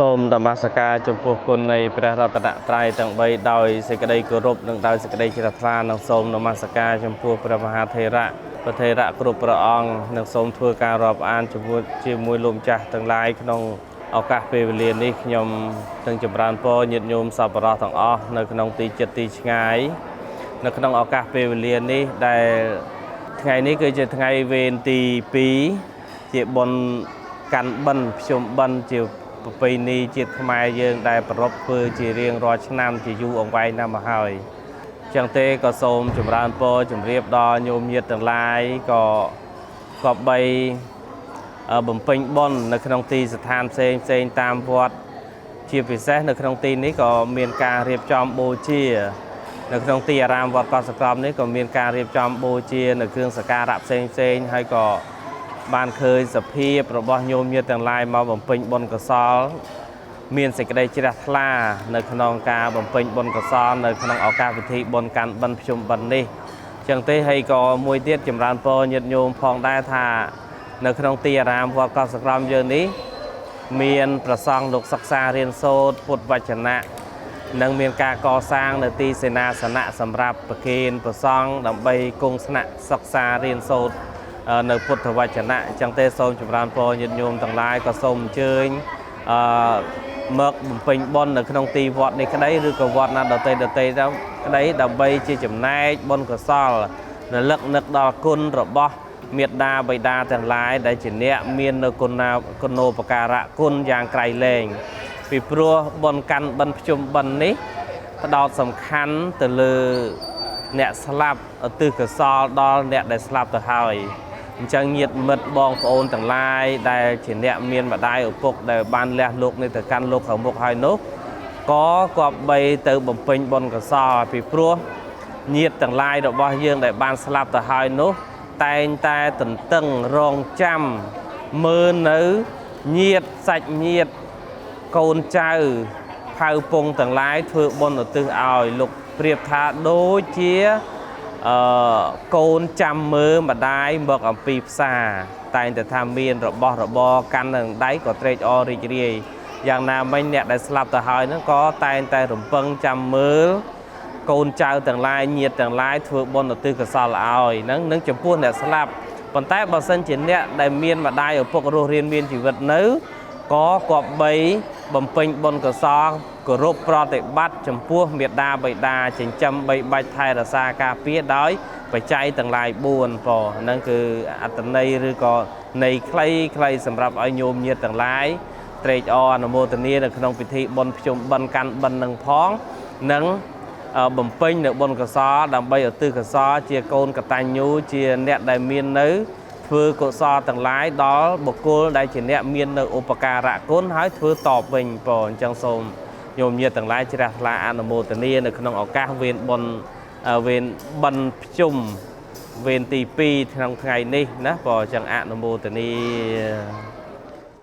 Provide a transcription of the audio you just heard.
សូមនមស្ការចំពោះគុណនៃព្រះរតនត្រ័យទាំង3ដោយសេចក្តីគោរពនិងដោយសេចក្តីជ្រះថ្លានិងសូមនមស្ការចំពោះព្រះមហាថេរៈព្រះថេរៈគ្រប់ព្រះអង្គនិងសូមធ្វើការរាប់អានជាមួយលោកម្ចាស់ទាំងឡាយក្នុងឱកាសពេលវេលានេះខ្ញុំនឹងចម្រើនពរញាតិញោមសប្បុរសទាំងអស់នៅក្នុងទីជិតទីឆ្ងាយនៅក្នុងឱកាសពេលវេលានេះដែលថ្ងៃនេះគឺជាថ្ងៃវេនទី2ជាបុណ្យកាន់បិណ្ឌភ្ជុំបិណ្ឌជាប្រពៃណីជាតិខ្មែរយើងដែលប្រារព្ធធ្វើជារៀងរាល់ឆ្នាំជាយូរអង្វែងណាស់មកហើយចឹងទេក៏សូមចម្រើនពរជម្រាបដល់ញោមញាតិទាំងឡាយក៏គប្បីបំពេញបុណ្យនៅក្នុងទីស្ថានផ្សេងផ្សេងតាមវត្តជាពិសេសនៅក្នុងទីនេះក៏មានការរៀបចំបូជានៅក្នុងទីអារាមវត្តកោះសក្រមនេះក៏មានការរៀបចំបូជានៅគ្រឿងសក្ការៈផ្សេងផ្សេងហើយក៏បានឃើញសភាពរបស់ញោមញាតិទាំងឡាយមកបំពេញបុណ្យកុសលមានសេចក្តីជ្រះថ្លានៅក្នុងការបំពេញបុណ្យកុសលនៅក្នុងឱកាសពិធីបុណ្យកាន់បិណ្ឌភ្ជុំបិណ្ឌនេះចឹងទេហើយក៏មួយទៀតចម្រើនពរញាតិញោមផងដែរថានៅក្នុងទីអារាមវត្តកោះសក្រមយើងនេះមានព្រះសង្ឃលោកសិក្សារៀនសូត្រពុទ្ធវចនៈនិងមានការកសាងនៅទីសេនាសនៈសម្រាប់ប្រគេនព្រះសង្ឃដើម្បីគង់ស្នាក់សិក្សារៀនសូត្រនៅពុទ្ធវចនៈអញ្ចឹងទេសូមចម្រើនពរញាតិញោមទាំងឡាយក៏សូមអញ្ជើញអឺមកបំពេញបុណ្យនៅក្នុងទីវត្តនេះក្តីឬក៏វត្តណាដទៃដទៃទៅក្តីដើម្បីជាចំណែកបុណ្យកុសលរលឹកនឹកដល់គុណរបស់មេត្តាបិតាទាំងឡាយដែលជាអ្នកមាននៅគុណាគុណូបការៈគុណយ៉ាងក្រៃលែងពីព្រោះបុណ្យកាន់បិណ្ឌភ្ជុំបិណ្ឌនេះផ្ដោតសំខាន់ទៅលើអ្នកស្លាប់ឧទ្ទិសកុសលដល់អ្នកដែលស្លាប់ទៅហើយអញ្ចឹងញាតិមិត្តបងប្អូនទាំងឡាយដែលជាអ្នកមានម្ដាយឪពុកដែលបានលះលោកនេះទៅកាន់លោកខាងមុខហើយនោះក៏គប្បីទៅបំពេញបុណ្យកុសលពីព្រោះញាតិទាំងឡាយរបស់យើងដែលបានស្លាប់ទៅហើយនោះតែងតែទន្ទឹងរងចាំមើលនៅញាតិសាច់ញាតិកូនចៅផៅពងទាំងឡាយធ្វើបុណ្យឧទ្ទិសឲ្យលោកប្រៀបថាដូចជាកូនចាំមើលម្ដាយមកអំពីផ្សារតែងតែថាមានរបស់របរកាន់នឹងដៃក៏ត្រេកអររីករាយយ៉ាងណាមិញអ្នកដែលស្លាប់ទៅហើយហ្នឹងក៏តែងតែរំពឹងចាំមើលកូនចៅទាំងឡាយញាតិទាំងឡាយធ្វើបុណ្យឧទ្ទិសកុសលឲ្យហ្នឹងនឹងចំពោះអ្នកស្លាប់ប៉ុន្តែបើសិនជាអ្នកដែលមានម្ដាយឪពុករស់រានមានជីវិតនៅក៏គប្បីបំពេញបុណ្យកុសលគោរពប្រតិបត្តិចំពោះមេដាបិតាចិញ្ចឹមបីបាច់ថែរក្សាការពារដោយបច្ច័យទាំងឡាយ4ពហ្នឹងគឺអត្តន័យឬក៏ន័យខ្លីៗសម្រាប់ឲ្យញោមញាតិទាំងឡាយត្រេកអរអនុមោទនានៅក្នុងពិធីបុណ្យភ្ជុំបិណ្ឌកាន់បិណ្ឌនឹងផងនិងបំពេញនៅបុណ្យកុសលដើម្បីឧទ្ទិសកុសលជាកូនកតញ្ញូជាអ្នកដែលមាននៅធ្វើកុសលទាំងឡាយដល់បុគ្គលដែលជាអ្នកមាននៅឧបការៈគុណហើយធ្វើតបវិញពអញ្ចឹងសូមញោមញាតិទាំងឡាយជ្រះថ្លាអនុមោទនានៅក្នុងឱកាសវេនបុណ្យវេនបិណ្ឌភ្ជុំវេនទី2ក្នុងថ្ងៃនេះណាពអញ្ចឹងអនុមោទនា។